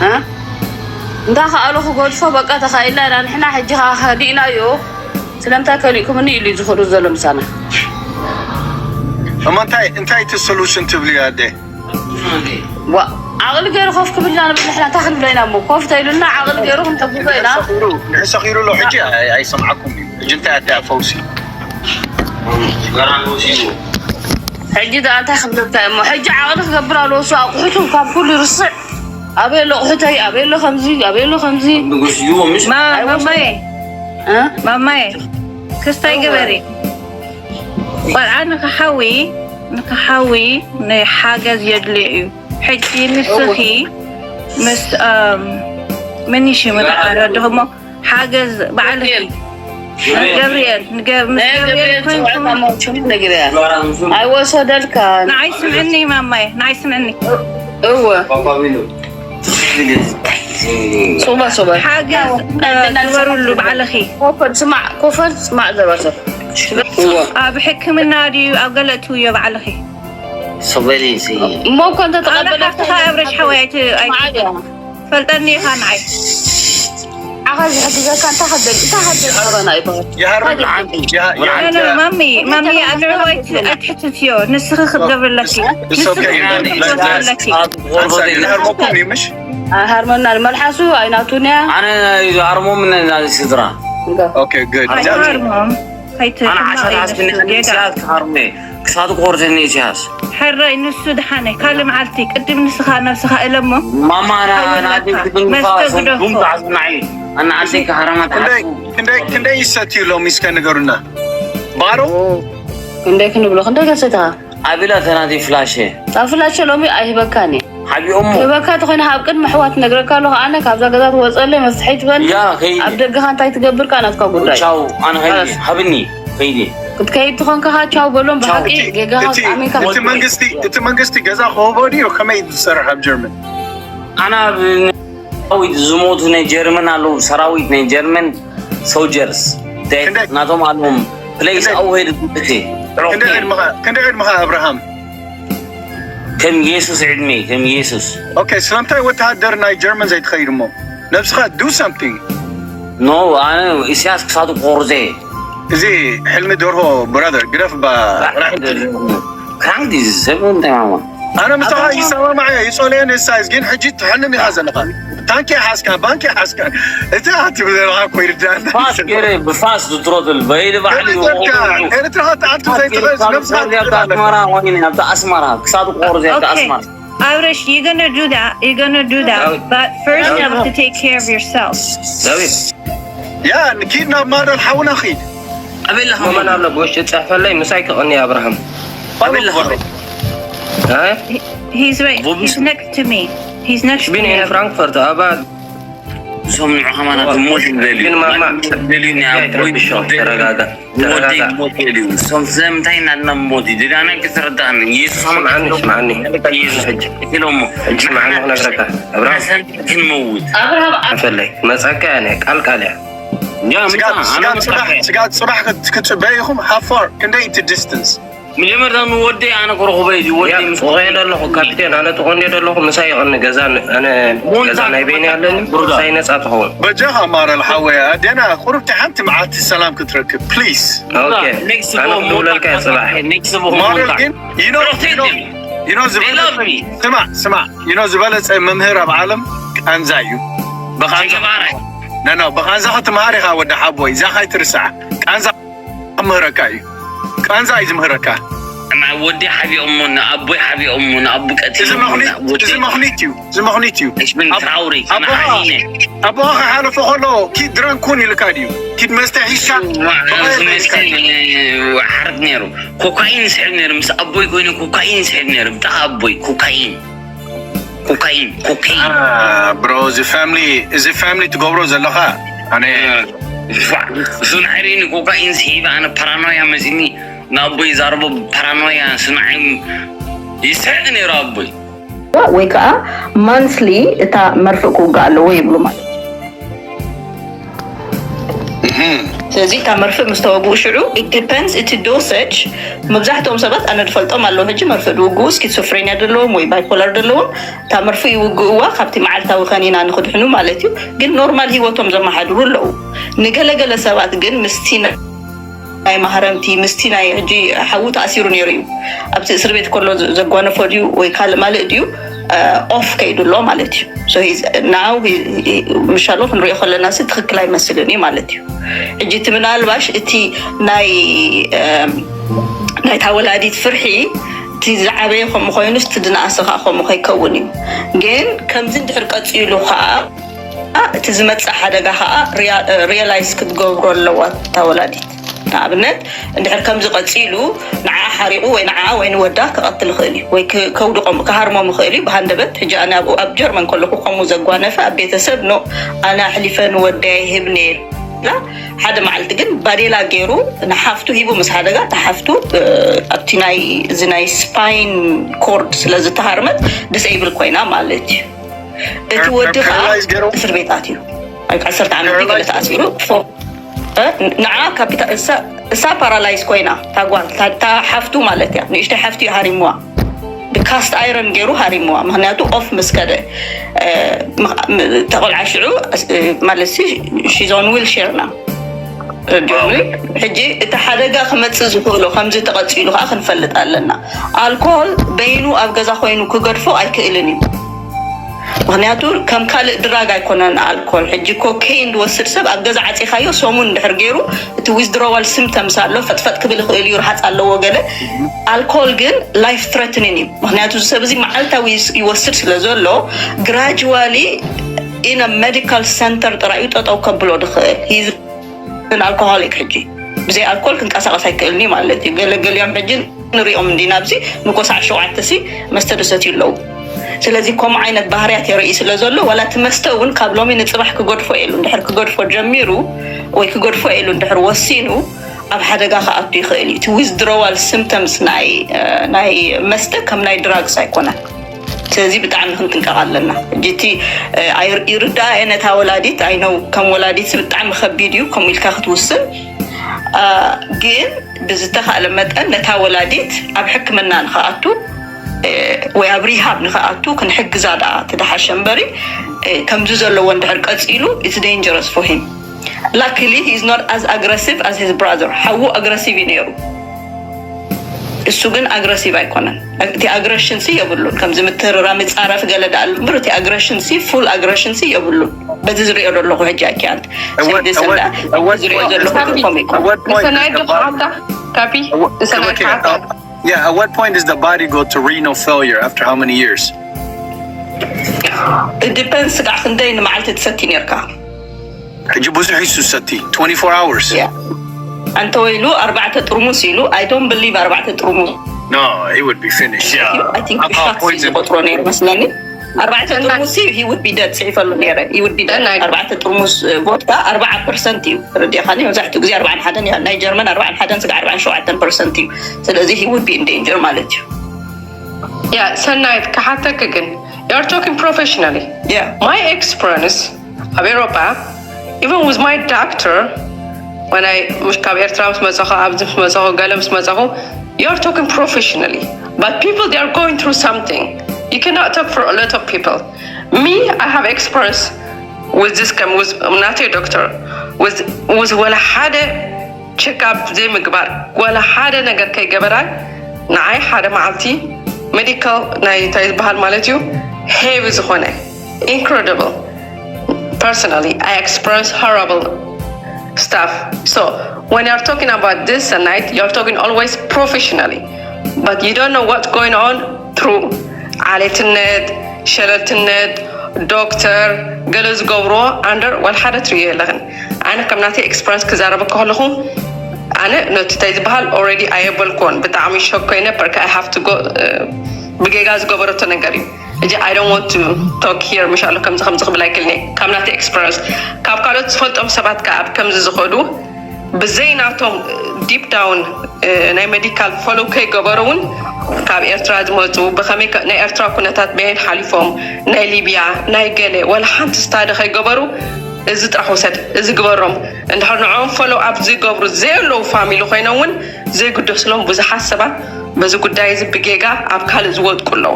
እ? እንዳ ከኣሉ ክገድፎ በቃ ተኻኢልና ኢና ንሕና። ሕጂ ከኣ ከዲእናዮ። ስለምንታይ ከሊእኩምኒ ኢሉ እዩ ዝኽዱ ዘሎ ምሳና። እሞ እንታይ እንታይ እቲ ሶሉሽን ትብልዮ ኣደ? ዋ፣ ዓቕሊ ገይሩ ኮፍ ክብልና ንብል ንሕና እንታይ ክንብሎ ኢና እሞ? ኮፍ ተኢሉና ዓቕሊ ገይሩ ክንሕግዞ ኢና። ንሕሰኺሩ ንሕሰኺሩ ኣሎ ሕጂ ኣይ- ኣይሰምዓኩም እዩ። ሕጂ እንታይ ኣደ ፈውሲ? ሕጂ ደኣ እንታይ ክብለካ እሞ? ሕጂ ዓቕሊ ክገብር ኣለዎ እሱ ኣቑሑቱ ካብ ኩሉ ይርስዕ። ኣበይ ኣሎ ኣቑሑተይ? ኣበይ ኣሎ ከምዚ? ኣበይ ኣሎ ከምዚ? ንጉስ ይዎ ምሽ ማ- ማማዬ እ? ማማዬ ክስታይ ግበሪ። ቆልዓ ንክሓዊ ንክሓዊ ናይ ሓገዝ የድልዮ እዩ። ሕጂ ንስኺ ምስ እም፣ መን ይሽሙ ደኣ ረድኹሞ ሓገዝ በዓል ገብርኤል ንገ- ምስ ናይ ገብርኤል ገብርኤል ኮይንኩም ጽዋዕታ ሽሙ ነግርያ። ኣይወሰደልካ። ንዓይ ስምዕኒ ማማዬ ንዓይ ስምዕኒ እወ። ጽባ ጽባ። ሓገዝ እ፣ ግበሩሉ ባዕልኺ። ኮፈል ስማዕ፣ ኮፈል ስማዕ ዘባሰ። እወ። ኣብ ሕክምና ድዩ ኣብ ገለ እትውዮ ባዕልኺ? ሰበሊ ሲ እሞ እኮ እንተ ኣነ ተቐበለ ካብትኻ ኣብረሽ ሓወይ ኣይት- ኣይት- ፈልጠኒ ኢኻ ንዓይ ዓኻ ዝሕግዘካ እንታይ ከደል እንታይ ከደል ጸበና ይበሃል። የሃርም ብርሃን ኖ፣ ኖ፣ ማሚ ማሚ ኣድዕዎ ኣይት- ኣይትሕትትዮ ንስኺ ክትገብርለኪ It's ንስኺ okay. ክትገብርለኪ ይሃርመኩም እዩ ምሽ? ሃርመና መልሓሱ ኣይናቱንያ ኣነ ኣርሞም ናዚ ስድራ Okay, good. ኣይትሃርሞም ኣነ ዓሻ ሓስብኒ ኣይትማቕ ክሳት ክሃርሜ ክሳት ቆርተኒ ኢሳያስ ሕራይ ንሱ ድሓነ ካልእ መዓልቲ ቅድም ንስኻ ነብስኻ እለሞ ማማ ናዲ ክትንፋ መስተ ግደፎ። ሰንዱም ተዓዝናዒ ኣና ዓዲ ክሃረማ ክንደይ ተዓዝቡ ክንደይ ክንደይ ይሰትዩ ሎሚ እስከ ንገሩና። ባሮ ክንደይ ክንብሎ ክንደይ ገሰታ ኣቢላ ተናዲ ፍላሸ ኣብ ፍላሸ ሎሚ ኣይህበካን እየ። ሓቢኦሞ ክህበካ ተኾይነ ኣብ ቅድሚ ኣሕዋት ነግረካ ኣለኹ። ኣነ ካብዛ ገዛ ትወፀለይ መፍትሐይ ትበል። ያ ከይዲ ኣብ ደገኻ እንታይ ትገብር ከዓ ናትካ ጉዳይ። ቻው ኣነ ከይዲ ሃብኒ ከይዲ ክትከይድ ትኾንካ ከዓ ቻው በሎም። ብሓቂ እቲ ጌጋኻ እቲ ኣሚንካ እቲ መንግስቲ እቲ መንግስቲ ገዛ ክህቦ ድዩ ከመይ ዝሰርሕ ኣብ ጀርመን? ኣና ሰራዊት ዝሞቱ ናይ ጀርመን ኣለዉ ሰራዊት ናይ ጀርመን ሶልጀርስ ክንደይ- ናቶም ኣለዎም ፕሌስ ክንደይ- ኣውሄድ እቲ ክንደይ ዕድመኻ ክንደይ ዕድመኻ ኣብርሃም? ከም የሱስ ዕድሜ ከም የሱስ ኦኬ ስለምንታይ ወተሃደር ናይ ጀርመን ዘይትኸይድ እሞ ነብስኻ do something። ኖ ኣነ ኢሳያስ ክሳቱ ቆርዘ እዚ ሕልሚ ደርሆ ብራዘር ግደፍ ባ ክራንክ ዲዚ ሰብ እንታይ ማማ ኣነ ምሳኻ ይሰማማዕ እየ ይጸልየን እሳይስ ግን ሕጂ ትሕልም ኢኻ ዘለኻ። ታንኪ ሓዝካ ባንኪ ሓዝካ እቲ ኣትብል ዘለኻ እኮ ይርዳእና። ፋስ ገይረ ብፋስ ዝትሮትል በይዲ ባዕሉ ኤርትራኻ ትኣቱ ዘይትኽእል ነብስኻ ትኽእል ኣለካ። ኣስመራ ወይኒ ኣብቲ ኣስመራ ክሳቱ ቆርዘ ኣብቲ Okay. ኣስመራ Avresh, you're gonna do that. You're gonna do that. But first, you have to take care of yourself. ዳዊት ያ ንኪድ ናብ ማደል ሓውና ኺድ ኣበይ ኣለኻ መመን ኣሎ ብውሽጢ ጸሕፈለይ ምሳይ ክቐኒ ኣብርሃም ኣበይ ኣለኻ He- He's right. He's next to me. He's next to ቢን me. ኢን ፍራንክፈርት ኣባ ሰምዑ ከማና ትሞት ይደልዩ ግን ማማ ደልዩ ተረጋጋ ተረጋጋ ሞት ይደልዩ። ሰም ስለምንታይ እናድና ሞት ይደልዩ ኣነ ክተረዳእኒ ኢየሱስ ስምዓኒ ስምዓኒ ኢየሱስ ሕጂ ኢሎሞ ሕጂ ስምዓኒ ክነግረካ ኣብርሃም ሰንት ክንመውት ኣብርሃም ፈለይ መጻካ እያ ቃል ቃል እያ ያ ስጋት ምሳ ስጋት ኣነ ጽባሕ ስጋት ጽባሕ ክት- ክትጽበዩ ኢኹም how far ክንደይ እቲ distance? መጀመርታ ንወደይ ኣነ ክረኽቦ እዩ ወደይ ምስ ተቆየ ደለኹ ካፒቴን ኣነ ተቆንደ ደለኹ ምሳይ ይቐኒ ገዛ ኣነ ገዛ ናይ በይኒ ኣለኒ ምሳይ ነፃ ትኸውን በጃኻ ማረል ሓወይ ኣዴና ቁሩብቲ ሓንቲ መዓልቲ ሰላም ክትረክብ please። ኦኬ ኣነ ክድውለልካ እየ ፅባሕ ኔክስት ማረል ግን you know you know you know ዝበለጸ ስማዕ ስማዕ you know ዝበለጸ መምህር ኣብ ዓለም ቃንዛ እዩ። ብቃንዛ ገባራይ no no ብቃንዛ ክትምሃር ኢኻ ወዲ ሓቦይ እዛ ካይትርስዓ ቃንዛ ክምህረካ እዩ። ቃንዛ እዩ ዝምህረካ። እና ወዲ ሓቢኦሞ ንኣቦይ ሓቢኦሞ ንኣቡ እዚ ቀቲሎሞ መኽኒት እዚ መኽኒት እዩ እዚ መኽኒት እዩ። ሽምን ትራውሪ ኣቦኻ ኣቦኻ ክሓለፎ ከሎ ኪድ ድረንኩን ኢልካ ድዩ ኪድ መስተ ሒዝካ ብቐየር ኢልካ ድዩ? ሓርድ ነይሩ ኮካይን ስሕብ ነይሩ ምስ ኣቦይ ኮይኑ ኮካይን ስሕብ ነይሩ ብጣ ኣቦይ ኮካይን ኮካይን ኮካይን ብሮ እዚ ፋሚሊ እዚ ፋሚሊ ትገብሮ ዘለኻ ኣነ እሱ ንዓይሪኒ ኮካይን ስሒበ ኣነ ፓራኖያ መፂኒ ንኣቦይ ዛርቦ ፓራኖያ ስንዓይ ይስሕቅ ነይሩ ኣቦይ ወይ ከዓ ማንስሊ እታ መርፍእ ክውጋእ ኣለዎ ይብሉ ማለት ስለዚ እታ መርፍእ ምስ ተወግኡ ሽዑ it depends እቲ dosage። መብዛሕትኦም ሰባት ኣነ ዝፈልጦም ኣለዉ ሕጂ መርፍእ ዝውግኡ ስኪዞፍሬንያ ዘለዎም ወይ ባይፖላር ዘለዎም እታ መርፍእ ይውግእዋ ካብቲ መዓልታዊ ከኒና ንክድሕኑ ማለት እዩ። ግን ኖርማል ህይወቶም ዘመሓድሩ ኣለዉ። ንገለገለ ሰባት ግን ምስቲ ናይ ማህረምቲ ምስቲ ናይ ሕጂ ሓዉ ተኣሲሩ ነይሩ እዩ። ኣብቲ እስር ቤት ከሎ ዘጓነፎ ድዩ ወይ ካልእ ማልእ ድዩ ኦፍ ከይዱ ኣሎ ማለት እዩ። ናው ምሻሎ ክንሪኦ ከለና ሲ ትክክል ኣይመስልን እዩ ማለት እዩ። ሕጂ እቲ ምናልባሽ እቲ ናይ ናይታ ወላዲት ፍርሒ እቲ ዝዓበየ ከምኡ ኮይኑስ እቲ ዝነኣሰ ከዓ ከምኡ ከይከውን እዩ። ግን ከምዚ እንድሕር ቀፂሉ ከዓ እቲ ዝመፅእ ሓደጋ ከዓ ሪያላይዝ ክትገብሮ ኣለዋ እታ ወላዲት። ንኣብነት እንድሕር ከምዚ ቀፂሉ ንዓ ሓሪቑ ወይ ንዓ ወይ ንወዳ ክቐትል ይኽእል እዩ ወይ ከውድቆም ክሃርሞም ይኽእል እዩ ብሃንደበት። ሕጂ ኣነ ኣብኡ ኣብ ጀርመን ከለኹ ከምኡ ዘጓነፈ ኣብ ቤተሰብ ኖ ኣነ ኣሕሊፈ ንወደይ ኣይህብን እየ ኢላ ሓደ መዓልቲ ግን ባዴላ ገይሩ ንሓፍቱ ሂቡ ምስ ሓደጋ እታ ሓፍቱ ኣብቲ ናይ እዚ ናይ ስፓይን ኮርድ ስለ ዝተሃርመት ዲስኤብል ኮይና ማለት እዩ። እቲ ወዲ ከዓ እስር ቤት ኣትዩ። ኣብ ዓሰርተ ዓመት ገለ ተኣሲሩ ንዓ ካፒታ እሳ ፓራላይዝ ኮይና ታጓል ታሓፍቱ ማለት እያ ንእሽተ ሓፍቱ እዩ ሃሪምዋ። ብካስት ኣይረን ገይሩ ሃሪምዋ ምክንያቱ ኦፍ ምስ ከደ ተቆልዓ ሽዑ ማለት ሺዞን ዊልሼር ና ረዲዮኒ። ሕጂ እቲ ሓደጋ ክመፅእ ዝኽእሎ ከምዚ ተቐፂሉ ከዓ ክንፈልጥ ኣለና። ኣልኮል በይኑ ኣብ ገዛ ኮይኑ ክገድፎ ኣይክእልን እዩ። ምክንያቱ ከም ካልእ ድራግ ኣይኮነን ኣልኮል። ሕጂ ኮኬይን ዝወስድ ሰብ ኣብ ገዛ ዓፂኻዮ ሰሙን እንድሕር ገይሩ እቲ ዊዝድሮዋል ሲምፕተምስ ኣሎ፣ ፈጥፈጥ ክብል ይኽእል እዩ፣ ርሃፅ ኣለዎ ገለ። ኣልኮል ግን ላይፍ ትረትኒን እዩ። ምክንያቱ እዚ ሰብ እዚ መዓልታዊ ይወስድ ስለ ዘሎ ግራጅዋሊ ኢነ ሜዲካል ሰንተር ጥራይ እዩ ጠጠው ከብሎ ዝኽእል። ኣልኮሆሊክ ሕጂ ብዘይ ኣልኮል ክንቀሳቀስ ኣይክእልኒ ማለት እዩ። ገለገሊኦም ሕጂ ንሪኦም እንዲና ኣብዚ ንኮሳዕ ሸውዓተ ሲ መስተ ደሰት ኣለዉ። ስለዚ ከምኡ ዓይነት ባህርያት የርኢ ስለ ዘሎ ዋላ እቲ መስተ እውን ካብ ሎሚ ንፅባሕ ክገድፎ የሉ እንድሕር ክገድፎ ጀሚሩ ወይ ክገድፎ የሉ እንድሕር ወሲኑ ኣብ ሓደጋ ክኣቱ ይኽእል እዩ። እቲ ዊዝድሮዋል ሲምፕተምስ ናይ መስተ ከም ናይ ድራግስ ኣይኮነን። ስለዚ ብጣዕሚ ክንጥንቀቕ ኣለና። ሕጂ እቲ ይርዳእ እየ ነታ ወላዲት ኣይነው ከም ወላዲት ብጣዕሚ ከቢድ እዩ ከምኡ ኢልካ ክትውስን። ግን ብዝተኻእለ መጠን ነታ ወላዲት ኣብ ሕክምና ንክኣቱ ወይ ኣብ ሪሃብ ንክኣቱ ክንሕግዛ ደኣ ትደሓሸ እምበሪ ከምዚ ዘለዎ እንድሕር ቀፂሉ it's dangerous for him. Luckily he is not as aggressive as his brother. ሓዉ ኣግረሲቭ እዩ ነይሩ። እሱ ግን ኣግረሲቭ ኣይኮነን። እቲ ኣግረሽን ሲ የብሉን። ከምዚ ምትርራ ምፃረፍ ገለ ደኣ እምበር እቲ ኣግረሽን ሲ ፉል ኣግረሽን ሲ የብሉን። በዚ ዝሪኦ ዘለኹ ሕጂ ኣኪያንት ዝሪኦ ዘለኹ ኮም ይኮን ሰናይ ዶ ከዓታ ካፒ ሰናይ ከዓታ Yeah, at what point does the body go to renal failure after how many years? It depends ስጋዕ ክንደይ ንመዓልቲ ትሰቲ ነርካ። ሕጂ ብዙሕ እዩ ዝሰቲ twenty-four hours. Yeah. እንተ ወይሉ ኣርባዕተ ጥርሙስ ኢሉ I don't believe ኣርባዕተ ጥርሙስ No, he would be finished. Yeah. I think ብሻት ዝቆጥሮ ነይሩ መስለኒ። ኣርባዕተ ጥርሙስ he would be dead ጽሒፈሉ ነይረ። He would be dead. ኣርባዕተ ጥርሙስ ቮድካ ኣርባዓ ፐርሰንት እዩ። ተረዲእካኒ? መብዛሕትኡ ግዜ ኣርባዓን ሓደን እያ። ናይ ጀርመን ኣርባዓን ሓደን ስጋ ኣርባዓን ሸውዓተን ፐርሰንት እዩ። ስለዚ he would be in danger ማለት እዩ። Yeah, ሰናይት ክሓተክ ግን you're talking professionally. Yeah. My experience ኣብ ኤሮፓ even with my doctor when I ምሽ ካብ ኤርትራ ምስ መፀኹ ኣብዚ ምስ መፀኹ ገለ ምስ መፀኹ you're talking professionally, but people they are going through something. You cannot talk for a lot of people. Me, I have experience with this ከም with ናተይ ዶክተር with with ወላ ሓደ ቸካፕ ዘይምግባር ወላ ሓደ ነገር ከይገበራ ንዓይ ሓደ መዓልቲ ሜዲካል ናይ እንታይ ዝበሃል ማለት እዩ ሄቪ ዝኾነ incredible. Personally, I experience horrible stuff. So when you're talking about this tonight, you're talking always professionally, but you don't know what's going on through ዓሌትነት፣ ሸለልትነት፣ ዶክተር ገለ ዝገብርዎ under ወላ ሓደ ትርእዮ የለኽን። ኣነ ከም ናተይ ኤክስፐሪንስ ክዛረበ ከለኹ ኣነ ነቲ እንታይ ዝበሃል already ኣየበልኩዎን ብጣዕሚ ሾክ ኮይነ በርካ I have to go ብጌጋ ዝገበረቶ ነገር እዩ። እጂ I don't want to talk here ምሻሎ ከምዚ ከምዚ ክብል ኣይክልኒ ካብ ናተይ ኤክስፐሪንስ ካብ ካልኦት ዝፈልጦም ሰባት ከዓ ኣብ ከምዚ ዝኸዱ ብዘይ ናቶም ዲፕ ዳውን ናይ ሜዲካል ፎሎ ከይገበሩ እውን ካብ ኤርትራ ዝመፁ ብከመይ ናይ ኤርትራ ኩነታት በየን ሓሊፎም ናይ ሊብያ ናይ ገለ ወላ ሓንቲ ስታዲ ከይገበሩ እዚ ጥራሕ ውሰድ፣ እዚ ግበሮም። እንድሕር ንዕኦም ፎሎ ኣፕ ዝገብሩ ዘየለዉ ፋሚሊ ኮይኖም እውን ዘይግደስሎም ብዙሓት ሰባት በዚ ጉዳይ እዚ ብጌጋ ኣብ ካልእ ዝወድቁ ኣለዉ።